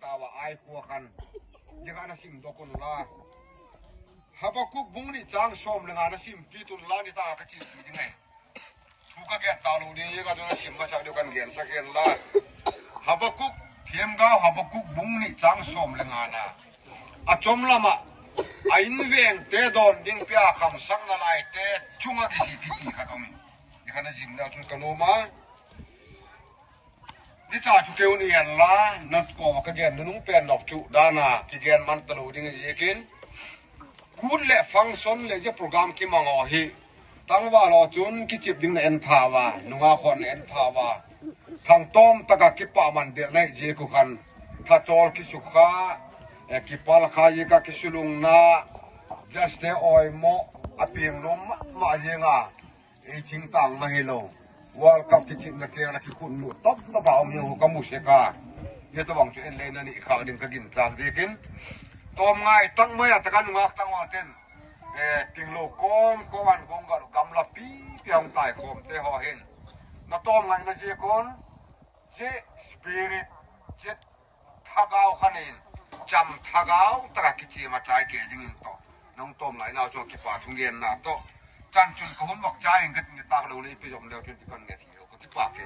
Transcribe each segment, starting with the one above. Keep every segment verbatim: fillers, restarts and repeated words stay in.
Tawa ai kua khan. Dikha na sim dokun la. Habakkuk bung ni chang som le nga na sim pi tun la ni ta ka chi pi ding ai. Thu ka gen ta lo ni ka dona sim ma sak deu kan gen sak gen la. Habakkuk themgao Habakkuk bung ni chang som le nga na. A chom lama a in veng te don ding pia kham sak na lai te chunga ki hi ki ki khat om in. Ni khan a jim na tun ka no ma. Ni cha chu keu ni en la, na ko ka gen nung pen nok chu dana ki gen man ta lo ding ji kin. Kut le function le je program ki mang o hi. Tangval ho chun kichip ding na en tha va, nungah khon na en tha va. Thangtom taka kipa man deh nai je ku khan. Thachol kisukha, eh, kipal kha ye ka kisulung na. Just te oimo, a piang lum ma, ma ye nga. Ei thingtang ma hi lo. World Cup kichip na ke na kikhun nu. Top top a om ye ho ka mu se ka. Ye to bang chu en le na ni kha ding ka gin chang de kin. Tom ngai tang mai a taka nungah tang wa ten. Eh, ting lo kom, kom an kom ga lo, gamla pi, pi hong tai kom te ho hin. Na tom ngai na je kon, je spirit, je thagau khan in, cham thagau, taka kichi ma chai ke ding in to. Nong tom ngai na cho kipa thung gen na to. Chan chun ka hun mak chai in gat ni tak lo ni pi jom leo chun ti kon nge thi ho, ka kipa ke.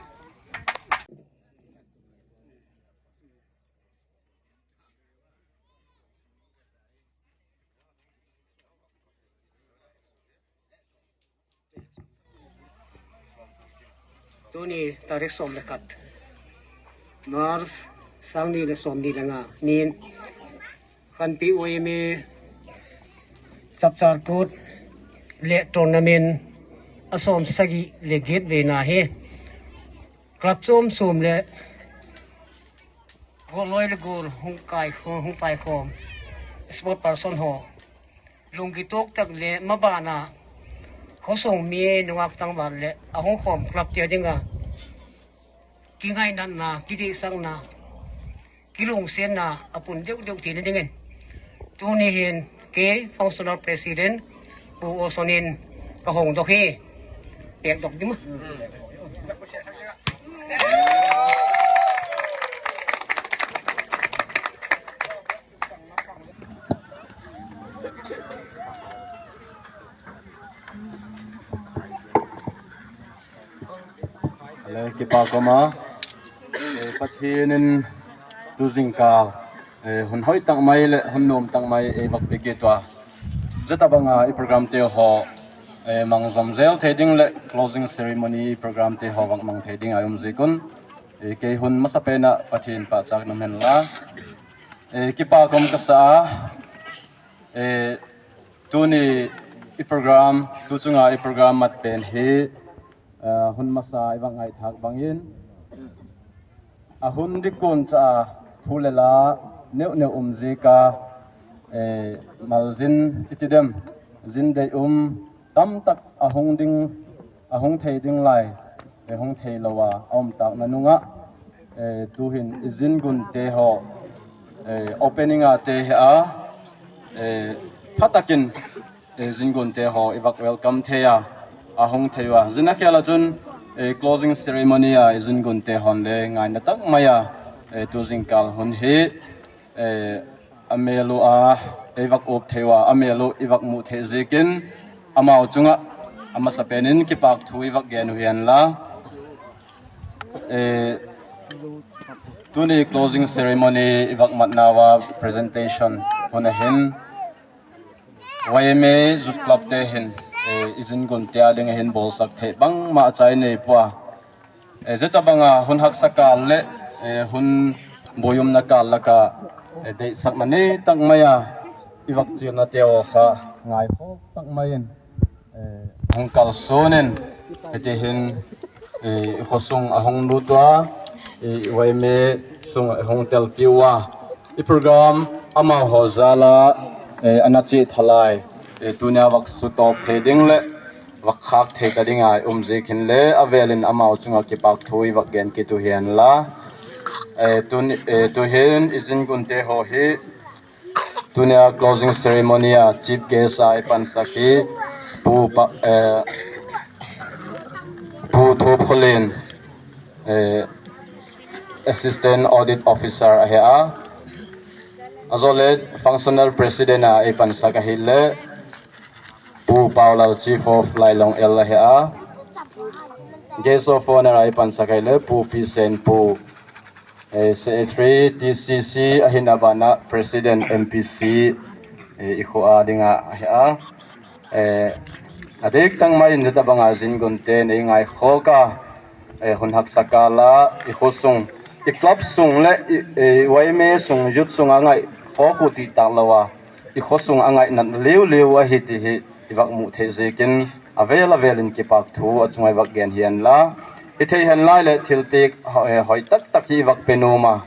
Tuni tarik som le khat, March, sang ni le som ni le nga, nin, Khanpi U M A Chapchar Kut le tournament a som sagi le get ve na hi. Club som som le Goloi le gol hung kai khom, hung kai khom. Sport person ho. Lungki tok tak le mabana. Khosung mi nungah tangval le. Ahung khom club tia dinga. Kingainatna, kidihsakna. Kilungsetna, apun deuh deuh tina dingin. Tuni hin, kei functional president, Pu Olson in kahong dok hi. Pek dok dima. Hello, kipa koma. Eh, Pathen in tu jingkah, eh, hun hoi tangmai le hun nom tangmai, eh, vak pe kit tua. Jeta banga i program te ho, eh, mang jom jel thei ding le closing ceremony program te ho vak mang thei ding a um jikun. Eh, kei hun masa pena Pathen pachat nom hen la. Eh, kipa kom kasa a. Eh, tuni i program, tu chunga i program mat pen hi, eh, hun masa i vak ngai thak bangin. A hun dikun cha a thu le la neu neu um jika, eh, maljin iti dem, jin dei um tam tak a hung ding, a hung thei ding lai, eh, hung thei lo a, a um tak na nunga, eh, tu hin i jin gun te ho, eh, opening a te he a, eh, phatakin, eh, jin gun te ho i vak welcome thei a, a hung thei a. Jin a khel a chun, eh, closing ceremony a i jin gun te hon le ngaina tak mai a, eh, tu jingkah hun hi, eh, a mel u a, ei vak up thei u a, a mel u i vak mu thei jikin, amau chunga, a masa penin kipak thu i vak gen u hian la. Eh, tuni closing ceremony i vak mat nauva presentation hun a hin, Y M A Youth Club te hin, eh, i jin gun te a ding a hin bol sak thei bangma a chai nei pua. Eh, jeta banga hun haksa kal le, eh, hun boyumna kal laka, eh, deihsakna nei tak mai a, i vak chilna te o kha ngai khop tak mai in, eh, hung kal sun in, hiti hin, eh, i khosung a hung lut ua, eh, Y M A sung a hung telpi ua, i program amau ho jala, eh, ana chi thalai, eh, tunia vak sutop thei ding le, vak khak thei ta ding a i um jik hin le, a velin amau chunga kipak thu i vak gen kit u hian la. Eh, tun, eh, tu hin i jin gun te ho hi, tunia closing ceremony a chief guest a i pansak hi Pu Pa, eh, Pu Thopkholin, eh, Assistant Audit Officer ahi a, Ajole Functional President a eipansak ahile Pu Paulal, Chief of Lailong L ahi a. Guest of Honor a eipansak ahile Pu P Sen, Pu, eh, Secretary T C C ahin abana President M P C, eh, ikhoa dinga ahi a. Eh, adeh tah mai in tabanga Jingun te nei ngaikhoa, eh, hun haksatah a ikhosung, iclub sung le i, eh, Y M A sung, youth sung angaikhoa titah louva ikhosung angaina liuliu ahi ti hi ivak mu thei jeh in avel avel in kipahthu achunga ivak gen hen la, ithei hen lai le thilpeh ho-, eh, hoi taktak hi ivak pe nom a.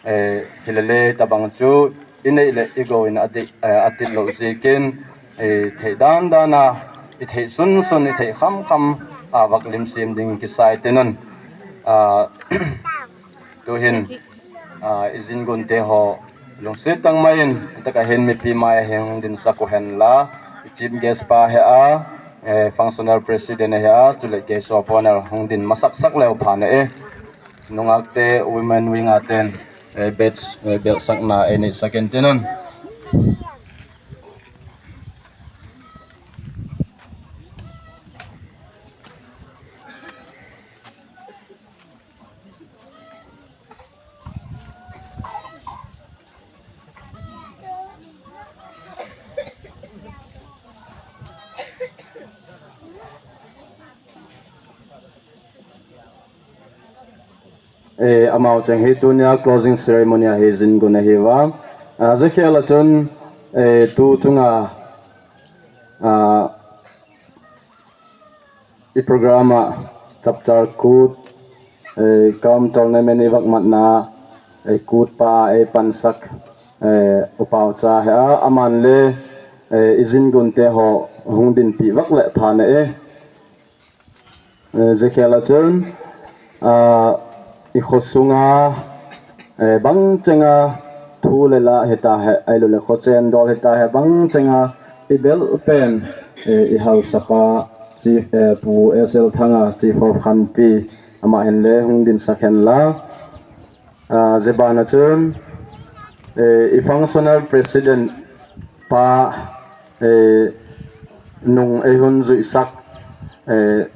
Eh, hilele tabang chu inei le igou in ati, eh, atit lou jeh in, eh, thei dandan a, ithei sunsun, ithei khamkham a vak lim sem ding kisai tenun. Ah, tuhin, ah, i Jingun te ho lungset tah mai in, taka hin mipi mai a hung dinsak u hen la, i Chief Guest pa ahi a, eh, Functional President ahi a, chule Guest of Honor hung din masaksak leu phan e. Nungak te, women wing a ten, eh, badge, eh, belsakna, eh, nei sak in tenun. Eh, amau cheng hi tunia closing ceremony a hi Jingun ahi va. Ah, jekhel a chun, eh, tu chunga, ah, i program a chapchal kut, eh, kam tournament ivak matna, eh, kut pa eipansak, eh, Upa Ucha ahi a, aman le, eh, i Jingun te ho hung dinpi vak le phan e. Eh, jekhel a chun, ah, ikhosunga, eh, bangchenga thu le la hita he, ahilouleh khochen dol hita he, bangchenga ibel pen, eh, ihaosapa, Chief, eh, Pu S L Thanga, Chief of Khanpi, ama hin le hung dinsak hen la. Ah, jeh bana chun, eh, i Functional President pa, eh, nung eihung juisak, eh,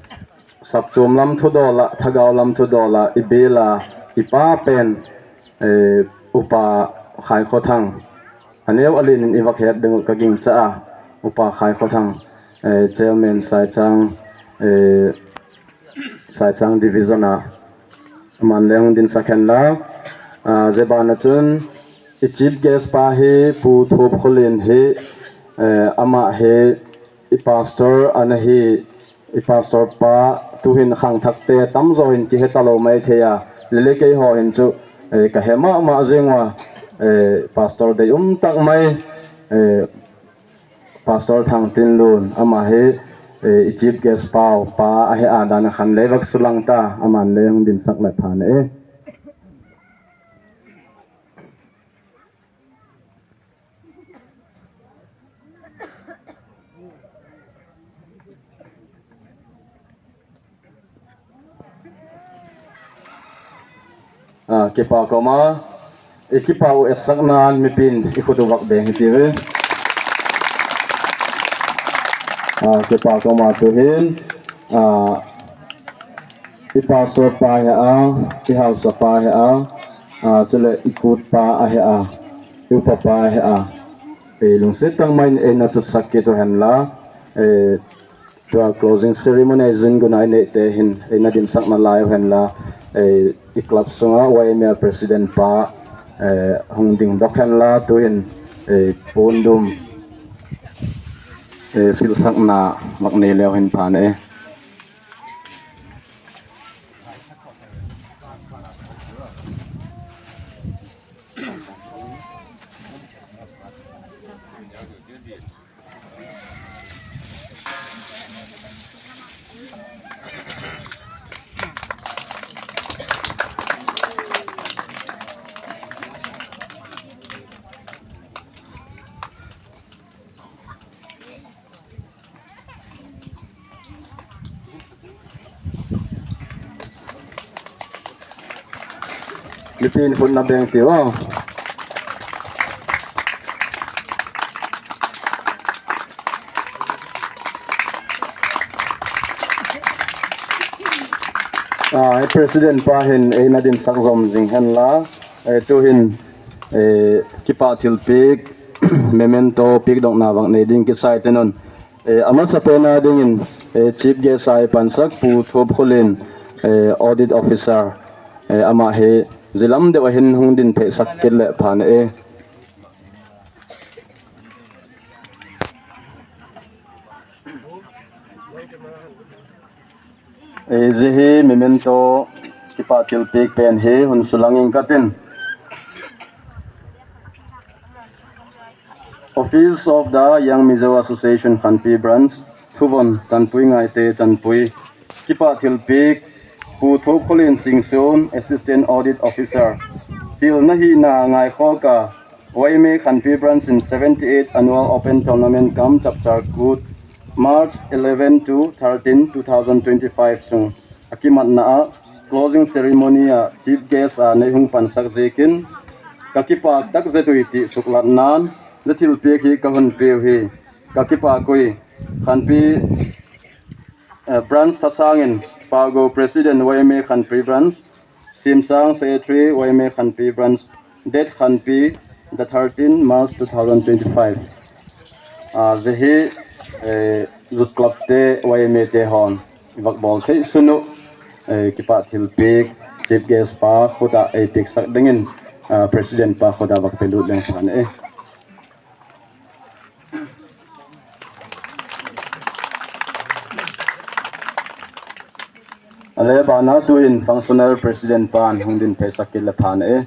sapchom lam thudol a, thagau lam thudol a, ibel a, ipa pen, eh, Upa Khaikhothang. Aneo alen in ivak het ding u kagingcha a, Upa Khaikhothang, eh, Chairman Saichang, eh, Saichang Division a, aman le hung dinsak hen la. Ah, jeh bana chun, i Chief Guest pa hi Pu Thupkholen hi, eh, ama hi i pastor ana hi, i pastor pa tuhin khangthak te tamjo hin kihe talou mai thei a, lele keiho hin chu, eh, kahe mama jeng uva, eh, pastor deium tah mai, eh, Pastor Thangtinlun, ama hi, eh, i Chief Guest pau pa ahi a, dan a khan le vak sulang ta, aman le hung dinsak le phan e. Ah, kipa koma, i kipa u etsaknan mipin i khut u vak beng hiti ve. Ah, kipa koma tuhin, ah, i pastor pa ahi a, i haosa pa ahi a, ah, chule i kut pa ahi a, i upa pa ahi a. Eh, lungset tah mai in eina chutsak kit u hen la, eh, Tua closing ceremony a Jingun a inei te hin, eina dinsak nalai u hen la, eh, i club sunga Y M A president pa, eh, hung ding dok hen la, tuhin, eh, pondum, eh, silsakna vak nei leu hen phan e. Mipin khut na beng tiu. Ah, President pa hin eina dinsak jom jing hen la, eh, tuhin, eh, kipah thilpek, memento pekdohna vang nei ding kisai tenun. Eh, amasapen a dingin, eh, Chief Guest a eipansak Pu Thopkholin, eh, Audit Officer, eh, ama hi jilam deuh a hin hung din phei sak kit le phan e. Eh, hiche hi memento kipah thilpek pen hi hun sulang ing katin. Office of the Young Mizo Association Khanpi Branch, Thuvon, Chanpui Ngaite, Chanpui. Kipah thilpek, Pu Thopkholin Singson, Assistant Audit Officer. Chilna hina ngaikhoh ka, Y M A Khanpi Branch in seventy-eight Annual Open Tournament cum Chapchar Kut, March eleven to thirteen, two thousand twenty-five sung. Akimatna a, closing ceremony a, chief guest a nei hung pansak jikin, kakipah tak jeh uve ti suklatnan, na thilpek hi kahung peh u hi, kakipah ui, Khanpi, eh, Branch thasangin, Pago President Y M A Khanpi Branch, Simsang Secretary Y M A Khanpi Branch, Det Khanpi, the thirteen March two thousand twenty-five. Ah, hiche hi, eh, Youth Club te, Y M A te hon, i vak bol thei sunu, eh, kipah thilpek, chief guest pa khuta eipeksak dingin, ah, President pa khuta vak pelut leng phan e. Ale bana tuhin functional president pan hung din phei sak kit le phan e.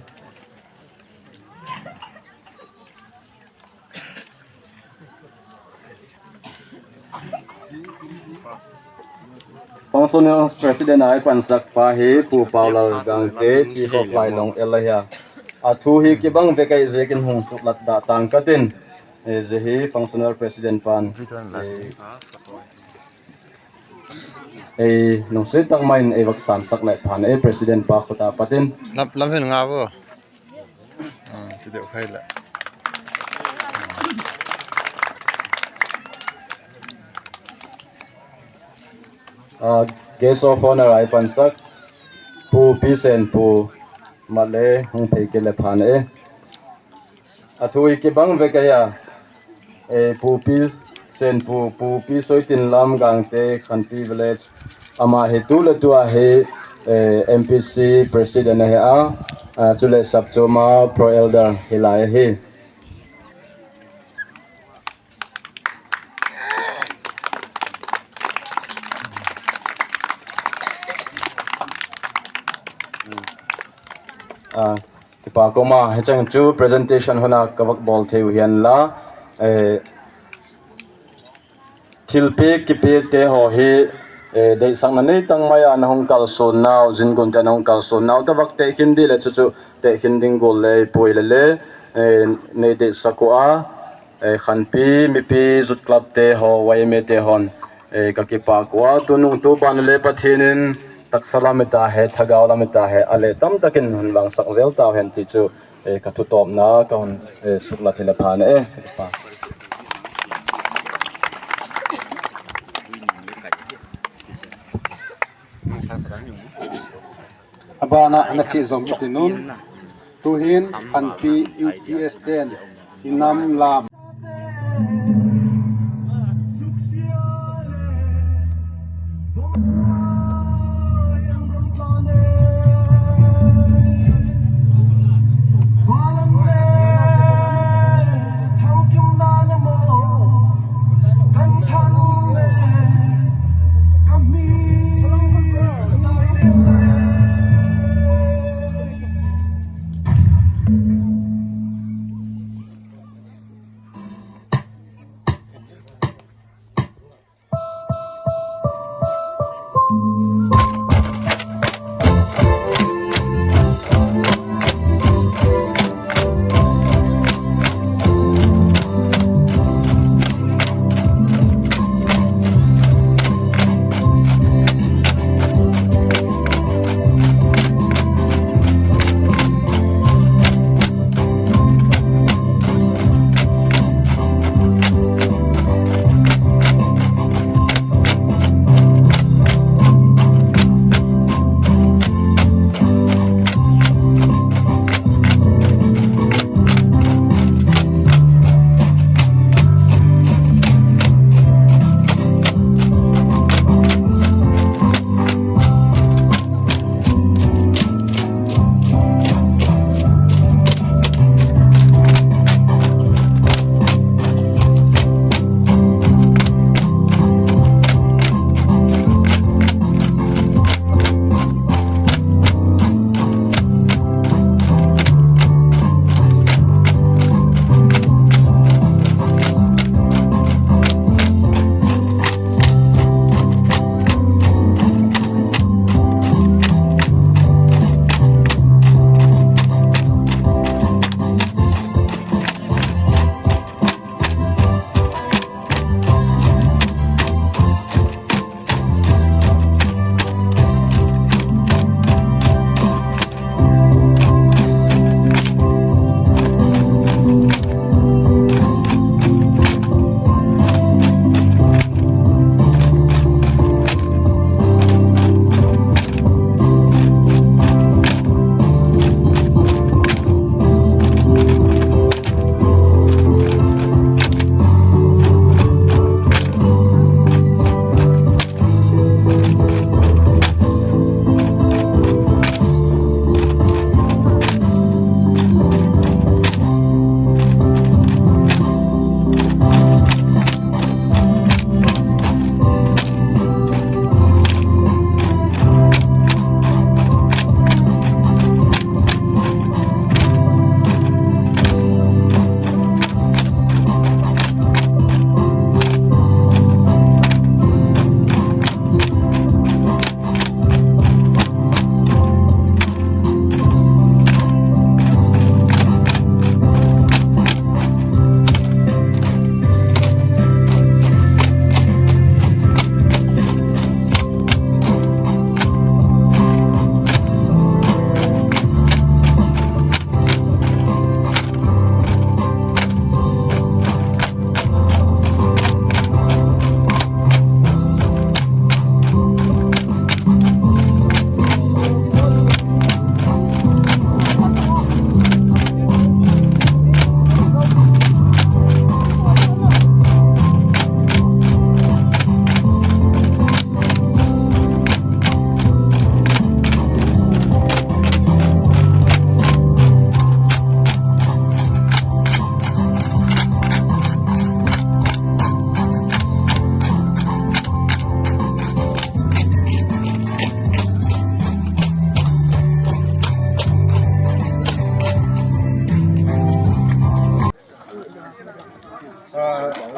Functional president a eipansak pa hi Pu Paulal Gangte, Chief of Lailong L A hi a. Athu hi kibang vek ahi jeh in hung suklat da tang katin. Eh, hiche hi functional president pan. Eh, eh, nung se tang main ei vak sansak le phan e president pa khuta patin. Lam, lam hin nga vo. Ah, ti deuh khai le. Ah, guest of honor a eipansak Pu Pi Sen Pu Male hung phei kit le phan e. Athu hi kibang vek ahi a. Eh, Pu Pi Sen Pu, Pu Pi Soitinlam Gangte, Khanpi Village. Ama hi tu le tua hi, eh, M P C President ahi a, ah, chule Sapchoma Pro Elder hilai ahi. Ah, Kipa koma, hicheng chu presentation huna kavak bol thei u hihen la, eh, thilpek kipeh te ho hi, eh, deisakna nei tangmai a nahung kalson nau, jingun te nahung kalson nau, tavak tehkhin ding le chuchu tehkhin ding gol le poi le le, eh, nei deisak u a, eh, Khanpi Mipi Youth Club te ho, Y M A te hon, eh, kakipa u a, tunung tuban le Pathen in taksa lam itahen, thagau lam itahen, ale tamtakin hun vangsak jel tauhen ti chu, eh, kathu topna kahung, eh, suklat hile phan e. Abana ana thi jom tin un. Tuhin Khanpi U P S ten inam lam.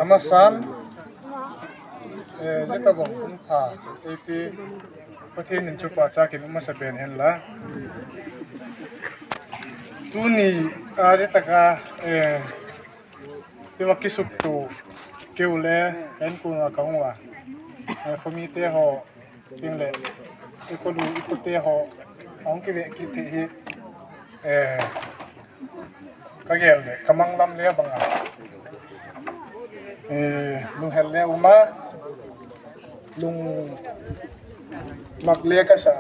Amasan, eh, jeta bang pung pha, eipi, Pathen in chu pachat in um masa pen hen la. Tuni a jeta ka, eh, Tiva kisuk tu keu le, ka in kuna ka hung uva. Eh, khomi te ho, ting le, i kolu, i kute ho, hung kive kiti hi, eh, ka gel le, ka mang lam le banga. Eh, lunghel le uma, lung mak le ka sa.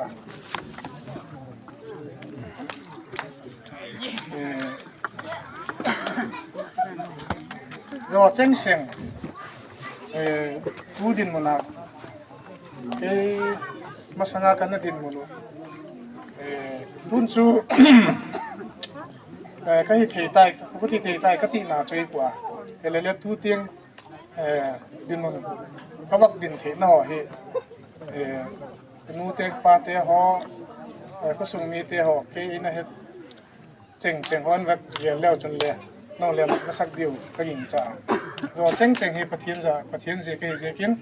Eh, Jo cheng cheng, eh, tu dinmun a, kei masanga kana dinmun u. Eh, tun chu, eh, ka hi thei tai, ka thi thei tai, ka tina chu i kua. Ele le tu ting, eh, dinmun, ka vak din thei na ho hi, eh, nu te pa te ho, eh, khosung mi te ho, kei ina het cheng cheng hon vek gel leu chun le, nong le na sak diu ka ging cha. Jo cheng cheng hi Pathen ja, Pathen je ka hi je kin,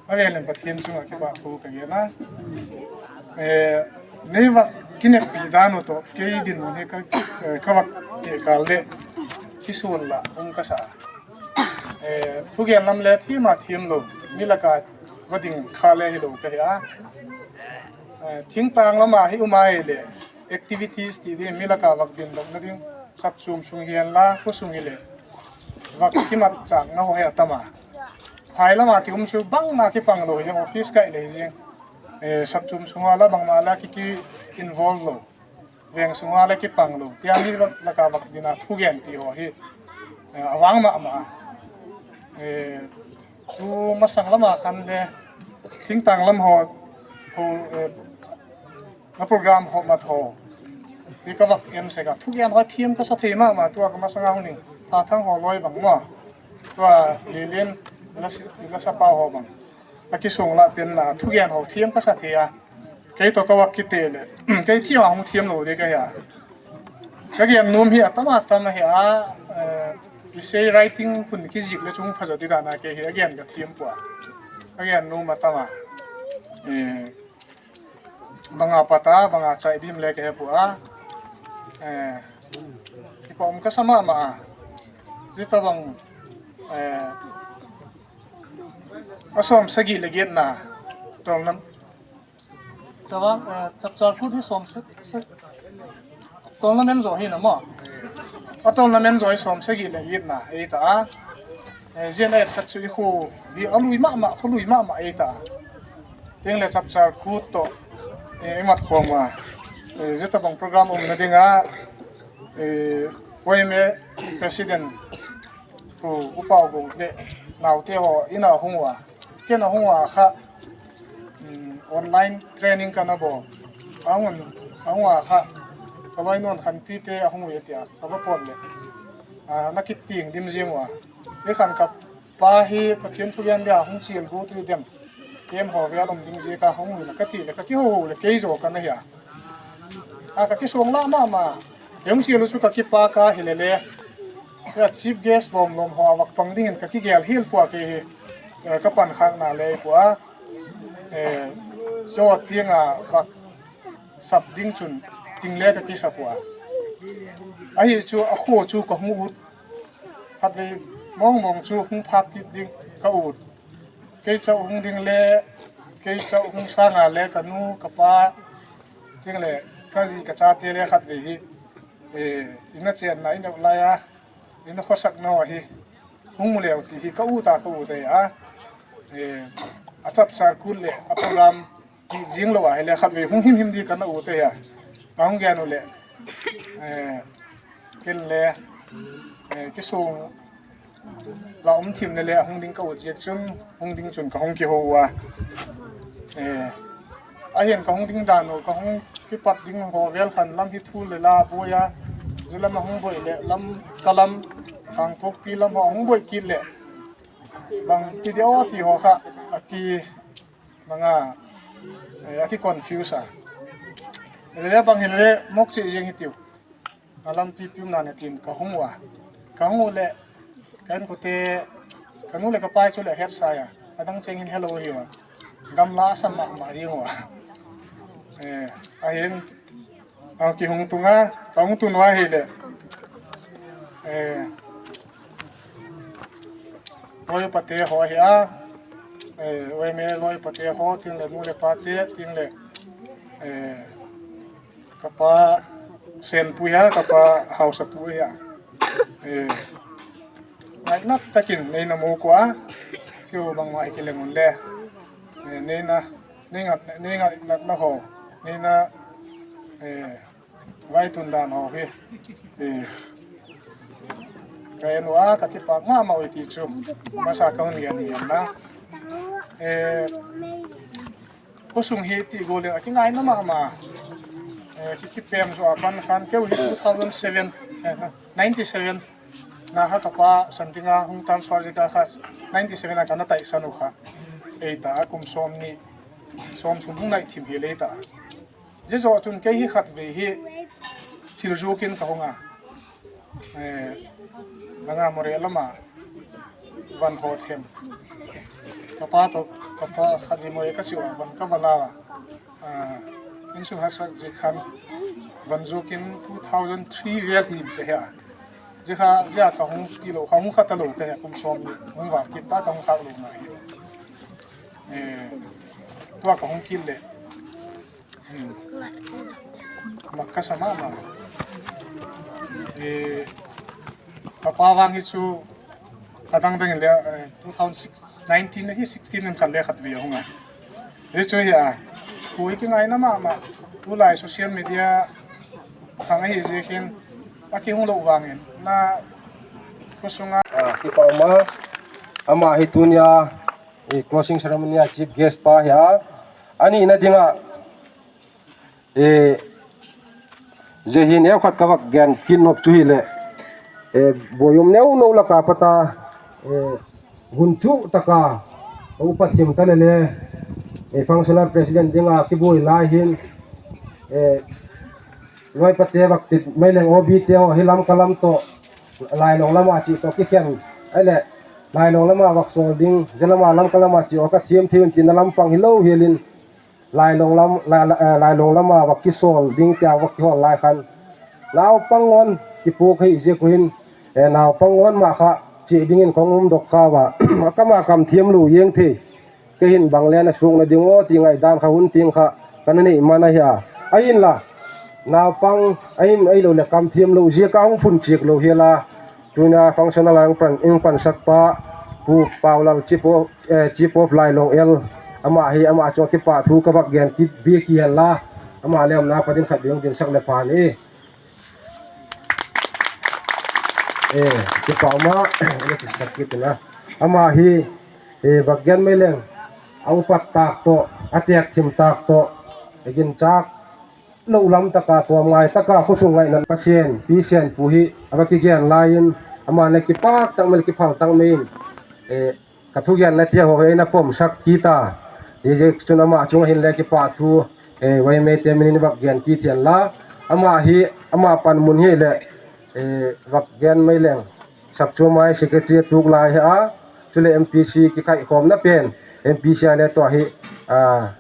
a vel in Pathen chunga kipa thu ka gen a. Eh, nei vak kinep pi dan u to, kei dinmun hi ka, eh, ka vak te kal le, kisun la, um ka sa. Eh, thu gen lam le thim a thim lo, mi laka va ding kha le hi lo ka hi a. Eh, thingtang lama hi um a hi le, activities ti di mi laka vak din dok na ding, sap chum sung hian la, khu sung hi le. Vak kimat chang na ho hi a tam a. Phai lama ki um chu bang na ki pang lo hi jeng, office kai le hi jeng. Eh, sap chum sung a la bang ma la ki ki involve lo. Veng sunga le kipang lo. Tia mi laka vak dina thu gen ti ho hi, eh, avang mama. Eh, tu masang lama khan le, thingtang lam ho, ho, eh, na program ho mat ho. Ti ka vak en se ka. Thu gen ho thim ka sa thei mama, tua ka masanga hung ning. Tha thang ho loi bang mo. Tua lilin, la si, la sapa ho bang. A kisung la pen na, thu gen ho thim ka sa thei a. Kei to ka vak kite le, kei thim a hung thim lo de ka hi a. Ka gen nom hi a tam a tam a hi a, eh, essay writing hun kizik le chung pha jo ti dan a kei hi a gen ka thim pua. Ka gen nom a tam a. Eh, banga pata, banga chai dim le ka he pua. Eh, kipa um ka sa mama a. Jita bang, eh, a som sagi le get na. Tol nam. Chawang, eh, chapchar kut hi som se, se, tolna men zo hi na mo. A tolna men zo hi som sagi le get na, ei ta a. Eh, zian a etsak chu i khu, hi a lui mama, khu lui mama ei ta. Teng le chapchar kut to, eh, i mat khom a. Eh, zeta bang program um na ding a, eh, Y M A President, pu, upa u le, nau te ho, ina hung wa. Ken a hung uva kha, um, online training kana bol. A hung, a hung uva kha, ka loi non khan pi te a hung uve tia, ka va pot le. A, na kit ting dim jing uva. Ni khan ka pa hi Pathian thu gen dia hung chil gu tu dem. Kem ho ve alom ding je ka hung uve ka ti le ka ki ho le kei jo kana hi a. A ka kisong la mama. Hung chi lu chu ka kipa ka hi le le. Ya chief guest lom lom ho vak pang ding in ka kigel hil pua ke hi. Eh, ka pan khak na le pua. Eh, jo tiang a vak sap ding chun ting le ka kisa pua. Ahi chu a kho chu ka hung ut. Khat ve mong mong chu hung phak kit ding ka ut. Kei chau hung ding le, kei chau hung sanga le ka nu, ka pa, ding le, ka ji, ka chate le khat ve hi, eh, ina chenna, ina ulai a, ina khosak na hi, hung mu leu ti hi, ka u ta, ka u ta a, eh, a chapchar kul le, a program, ki jing lo a, hi le khat ve hung him him di ka na u ta a, a hung gen u le, eh, ken le, eh, kisung, la um thim le le a hung ding ka ut jek chun, hung ding chun ka hung kiho uva. Eh, a hian ka hung ding dan u, ka hung kipat ding ho vel khan lam hi thu le la buai a, zu lam a hung buai le, lam ka lam, Kangpokpi lam ho hung buai kit le, bang ti deu ti ho kha, a ki, banga, eh, a ki confuse a. Le le bang hi le, mok chi jeng hi tiu. A lampi pium na ne tin ka hung uva. Ka hung u le, ka in ko te, Kanu le kapai chu le het sa ya. Adang cheng hin hello hi wa. Gamla sa ma ma ri wa. Eh, ahin, a kihung tunga, ka hung tun wa hi le. Eh, loi pate ho hi a. Eh, we me loi pate ho, tin le nu le pate, tin le. Eh, Kapa Senpu hi a, kapa Haosapu hi a. Eh, ngaina takin neina mu ko a, keu bang ma hi kileng un le. Eh, neina, neinga, neinga na, na ho, neina, eh, vai tun dan ho hi. Eh, ka en u a, ka kipak ma ma u ti chu. Masa ka hun lian ni na. Eh, Khosung hi ti go le, a kingaina ma ma. Eh, ki, ki pem zo a pan khan keu hi two thousand seven, eh, ninety-seven. Na ha kapa Santinga hung transfer jika kha ninety-seven a kana taisan u kha. Ei ta, kum som ni, som thum hung nai thim hi le ta. Ji zo chun kei hi khat ve hi thil zukin ka hung a. Eh, langa Moreh lama van hot hem. Kapa to, kapa khat ni Moreh ka siu a, van ka va la a. Ah, insung haksa ji khan van zukin two thousand three vel hi ka he a. Ji kha, ji a ka hung ti lo, ka hung khat a lo ka he kum som ni, hung va kit ta ka hung khak lo na hi. Eh, tua ka hung kit le. Hmm. Makasa mama. Eh, kapa vang hi chu adang dang le, eh, two thousand nineteen hi sixteen in khat le khat ve hung a. Hi chu hi a. Ku hi kingaina mama. Tulai social media thang hi ji khin a kihung lo vangin na khosunga. Ah, kipa ma. Ama hi tunia, eh, closing ceremony a chief guest pa hi a. Ani na dinga. Eh, je hin eu khat ka vak gen kit nop chu hi le, eh, boyum neu no la ka pata, eh, gun chu taka, upa thim ta le le, eh, functional president dinga kiboi lai hin, eh, loi pate vak tit mai leng O B te ho hi lam ka lam to, lai long lama chi to ki khen, ai le, lai long lama vak sol ding, je lama lam ka lama chi o ka thim thim tin lam pang hi lo hi lin, Lailong lam, lai, lai, eh, Lailong lama va kisol ding tia va kihol lai khan. Naupang ngon, kipuk hei jeh hin, eh, naupang ngon ma kha, chi dingin kong um dok kha va. Kama kam thiam lu yeng thei. Kei hin bang le na suk na ding o, ti ngai dan kha hun ting kha, kana nei mana hi a. Ahin la, naupang, ahin, ahi lo le kam thiam lo, jeh ka hung phun chik lo hi la. Tuna functional a hung pan, hung pansak pa, Pu Paulal Chief of, eh, Chief of Lailong L, ama hi, ama chunga kipa thu ka vak gen kit bik hi hen la, ama le um na pa din khat ding din sak le pan e. Eh, kipa ma, le sak kit na. Ama hi, eh, vak gen mai leng, a upat tak to, a tek thim tak to, a gin chak, lo lam taka, tuam ngai taka, khosung ngaina Pasian, Pi Sian pu hi, ava kigen lai in, ama le kipak tak mai, kiphal tak mai in, eh, ka thugen na tia ho, eh, na pom sak kita. Hi jeh chun ama chunga hin le kipa thu, eh, vai mai te min in vak gen kit hen la. Ama hi, ama pan mun hi le, eh, vak gen mai leng. Sak chu mai secretary tuk lai hi a, chule M P C kikhai khom na pen, M P C a le to hi, ah,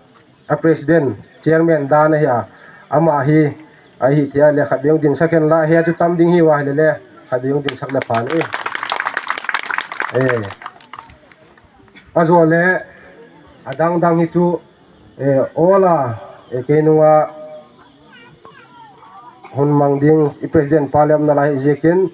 a president, chairman dan ahi a, ama hi, ahi tia le khat ding din sak hen la, hi a chu tam ding hi va hi le le, khat ding din sak le pan e. Eh. A zo le, a dang dang hi chu, eh, ola, eh, kei nunga, hun mang ding, i president pa le um na lai hi jeh in,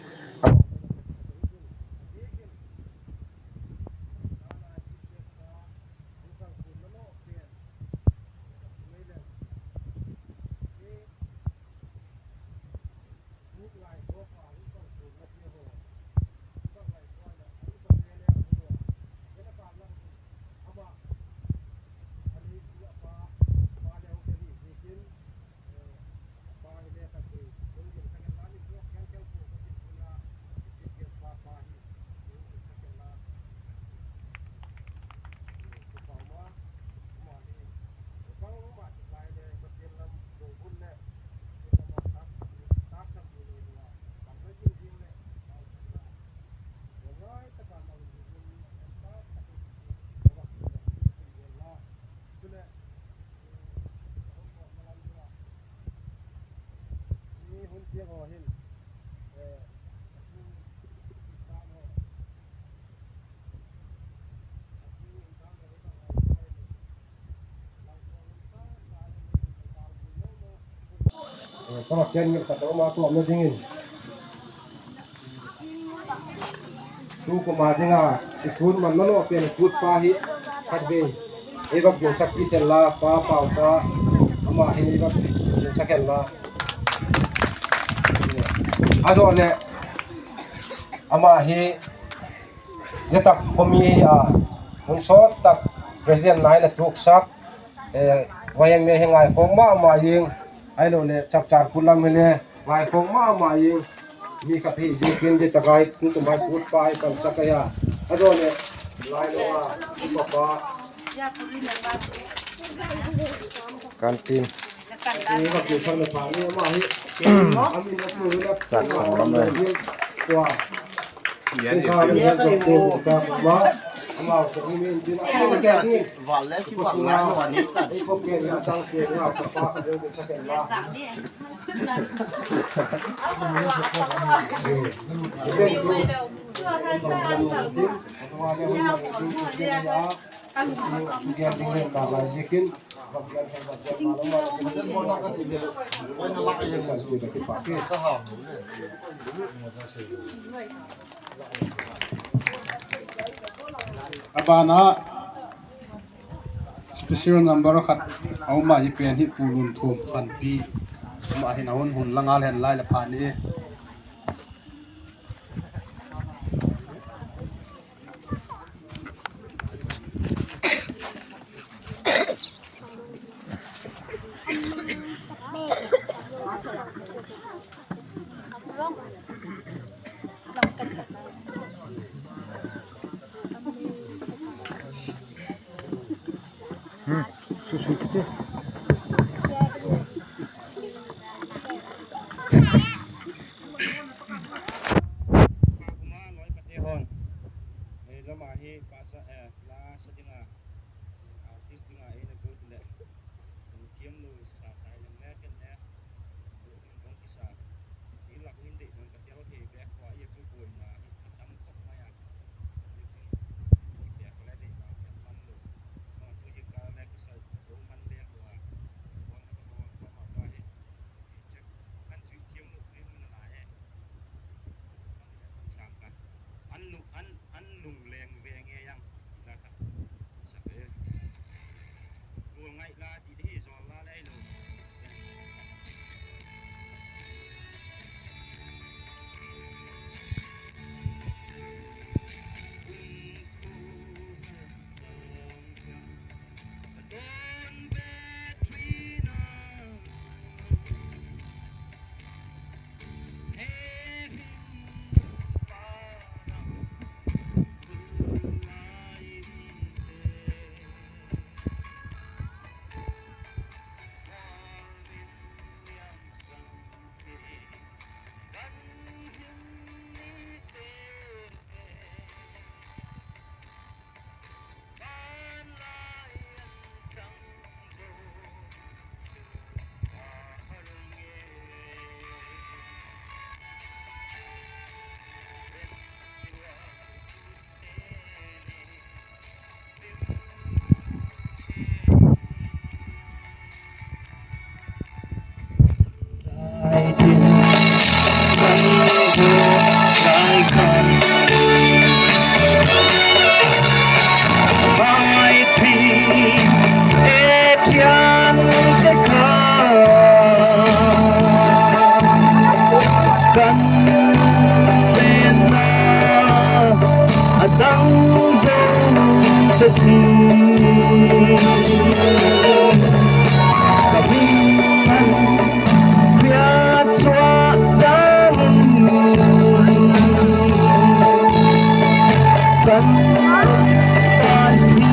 Kama ken ngen khat a um a, tua na dingin. Tukum a dinga, i tun man na lo pen kut pa hi, khat vei. Ei vak gin sak kit hen la, pa, pa, pa. Ama hi ei vak gin sak hen la. Ajo le, ama hi, ya tak komi a, hun sot tak, president nai na tuk sak, eh, Y M A hi ngai khong ma, ma ying, ai lo le, chap char kulam hi le, ngai khong ma, ma ying, mi khat hi, ji kin ji ta gai, tu tu mai kut pa, ai kan sa ka ya, a do le, lai lo a, tu pa pa. Kan tin. Ni ka ki thang le pa, ni ma hi, a mi na tu le, chak sang lam le. Wa. Abana special number khat a um a, hi pen hi Pu Lunthum Khanpi. Ama hin a hun hun la ngal hen lai le pha ni. Hmm, su su kiti. Kuma loi pate hon. Eh, lama hi pasa, eh, la sa dinga. Artist dinga eina go tile. Thiam lo sa sa leng le ken le. Dong kisa. Ti lak in dei dong ka tel thei bek kwa ye ku boina hi atam khop mai a. Ti bek le dei ma ken man lo. Ma tu ye ka le kisa do man le kwa. Kwa ka kwa kwa ma ka hi. An lung, an, an lung leng ve nge yang. Ina ka. Sa ke. Gol ngai la ti de zol la lai lo. Kan venna adang zo ta si. Ka min an khia chua jangin kan tan thi.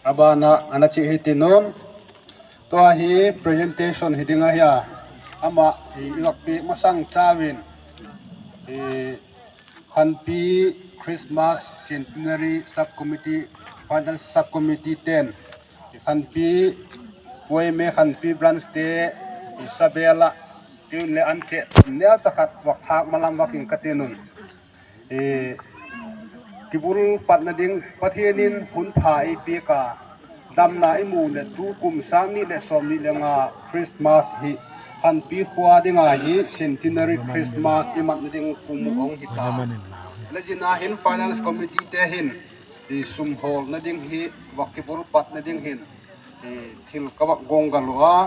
Abana ana chi hiti nun. Tua hi presentation hi ding ahi a. Ama i vakpi masang chauvin. I Khanpi Christmas Centenary Subcommittee, Finance Subcommittee ten. I Khanpi, Poime Khanpi Branch te, Isabella, tun le an che, neo chakhat vak hak malam vakin ka tinun. I, kibul patna ding, Pathen in hun pha eipeh a, damna imu le tukum sang ni le som ni le nga Christmas hi, Khanpi khua dinga hi Centenary Christmas imatna ding kum hung hita. Le jina hin Finance Committee te hin, i sum holna ding hi, vak kibul patna ding hin, i thil ka vak gong gal u a,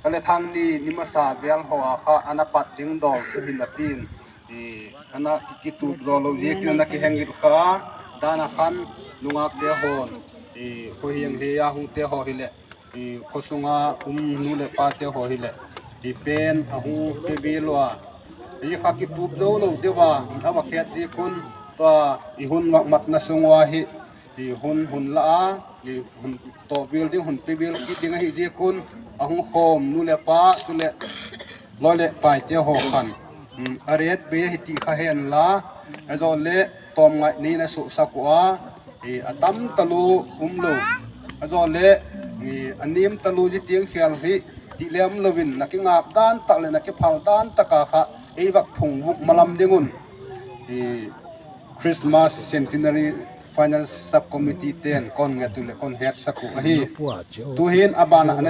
ka le thang ni, ni masa vel ho a kha, ana pat ding dol tu hin a pin. I, ana ki, kitup zo lo jeh in ana kihengil kha, dan a khan nungak te hon, i, khoheng hei a hung te ho hile, i, khosunga um nu le pa te ho hile, i, pen ahung pe vel u a, i, kha kitup zo lo deuva, i, ama khet jeh un, tua, i, hun vak matna sung uva hi, i, hun, hun la a, i, hun to vel ding, hun pe vel kit ding ahi jeh un, ahung khom nu le pa, tu le, loi le pai te ho khan. Um, a ret be hi ti kha hen la, a zo le tom ngai ni na su sa ku a, i, a tam talu um lo. A zo le, i, a nim talu ji tiang khial hi, ti le um lo vin, na ki ngap dan tak le, na ki phal dan tak a kha, ei vak phung vuk malam ding un. I, Christmas Centenary Finance Subcommittee ten kon nge tu le kon het sa ku ahi. Tu hin abana ana